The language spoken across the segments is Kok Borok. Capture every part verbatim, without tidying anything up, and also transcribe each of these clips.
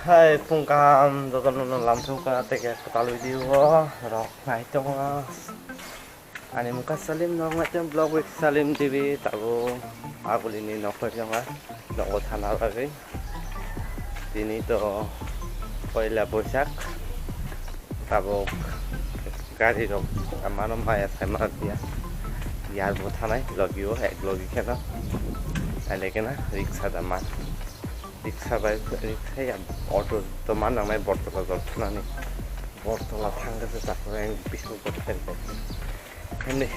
Hai, phung kaham, jotono no lamsukha tei khe kwtal video o rok nai tongo. Ani mukha Salim, norok nai tongo vlog with Salim T V, tabuk agulini nok bai tongo, nogo thana bagwi. Tini to poila Boisak, tabuk gari rok mano maya sai ma ya, yar bo thanai logi o, ek logi kheno, aile kena riksa da man. Riksa bai, riksa ya, auto to man nangnai Bortola jol thanani. Bortola thangkhe se chakra yang bising kot pen pen. Hemni.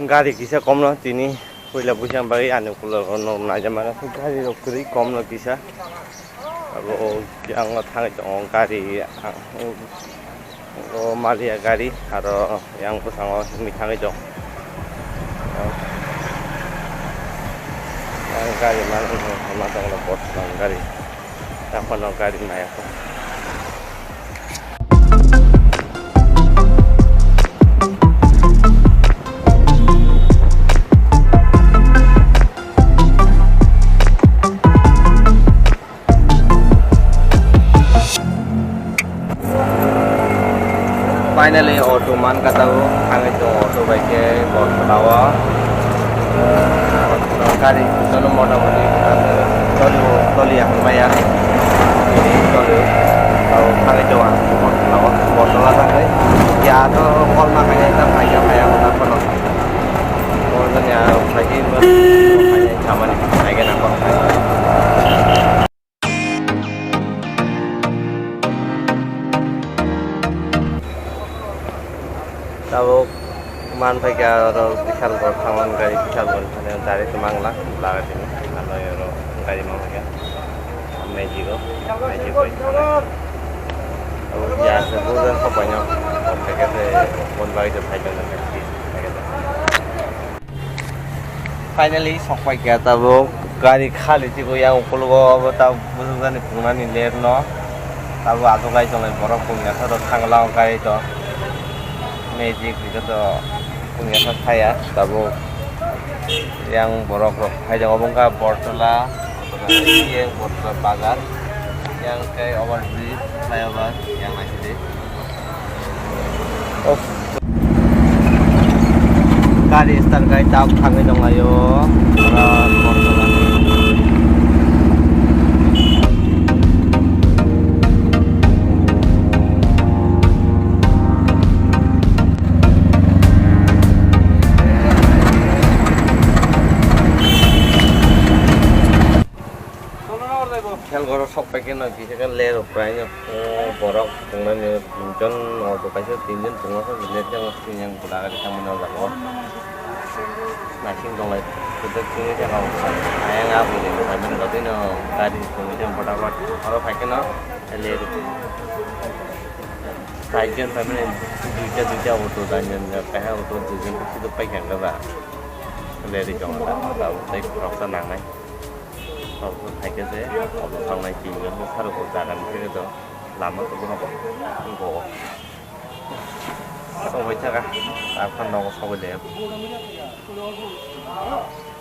Gari kisa komno tini puila buisang bai ani ukulogo no naijamara gari rok kwrwi komno kisa. Abo yang thangwi tongo gari, ang, o Malia gari, aro yang bwskango himwi thangwi tongo. Yang gari man, man tongo bot gari. Taphano gari nai. Finally, auto man kata o, thangwi tongo auto bai khe Bortola o. Gari jono motamoti toli o, toli ya, hambai ya. Toli o, tao thangwi tongo ang Bortola o. Bortola thangwi, ya to kolma kanya ta phaiya, phaiya, phaiya, phaiya. O jani a phaikhe, phaikhe samani, phaikhe nang kok. Tabuk man phaikha oro Bishalgarh thangmani gari, Bishalgarh thani direct mangla, laga tini, alo oro gari man phaikha, Magic o, Magic bai thangna. Tabuk ya se bujan kok baino, kok phaikha se, bon bai se phaikha se, phaikha se. Finally, sokpai kha tabuk. Gari khali twibo yang ukologo obo tabuk bujukjani pungnani ler no. Tabuk ajoklai tongnai borok bumya khe rok thangla o gari to. Magic hwnkhe to bumya khe thaya tabuk. Yang borok rok phaijak obo wngkha Bortola, Bortola bazar. Yang khe over bridge, flyover, yang naisidi. Gari start khai tabuk thangwi tonglaio. Pura Bortola. Khel goro sok pai khe no kisa khe ler rok prai no, o borok tongnani duijon auto kaisa tinjon tongma khe ler jang sini yang buda gari tangmani o jaga o. Naising tonglai kutuk tini jaka o ayang a bwrwi rok bai mani rw twi no gari tongwi jang buda rok oro phai khe no ler. Side jon pai mani duita duita auto dan jon kaisa auto duijon khe kutuk pai khe ang khe ba ler ri tong kha tabuk tei khoroksa nangnai. Tabuk hai khe se auto thangnai twi hwnkhe bwsarok bo jaga ni khe do lama kwbangma bo wngkho. Sogwi thaka, tabukhe nogo sogwi de.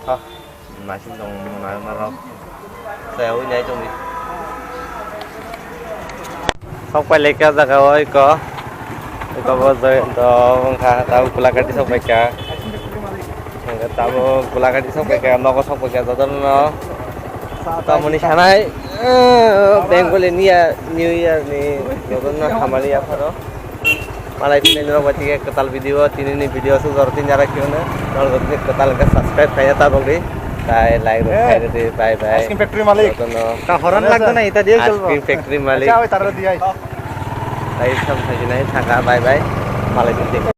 Ha, naising tong nai norok. Sayawi nai tongdi. Sok pailai kha jaga o eko. Eko bo Joyonto wngkha, tabuk Gulagati sok paikha. Hwnkhe tabuk Gulagati sok paikha, nogo sok paikha jotono. Tamoni sanai, eh, Bengali ni ya, New Year ni jotono hamari yapharo. Malai tini norok bai tike kwtal video, tini ni video aswk jora tin jara khiyano. Norok tini kwtal khe subscribe khaina ta bagwi. Tai like rok khai rwdi, bye bye. Ice cream factory malik. Jotono. Ka horan lagdo na, ita diye cholbo. Ice cream factory malik. Acha, oi, tara diye. Tai sam sajinai thaka, bye bye. Malai tini.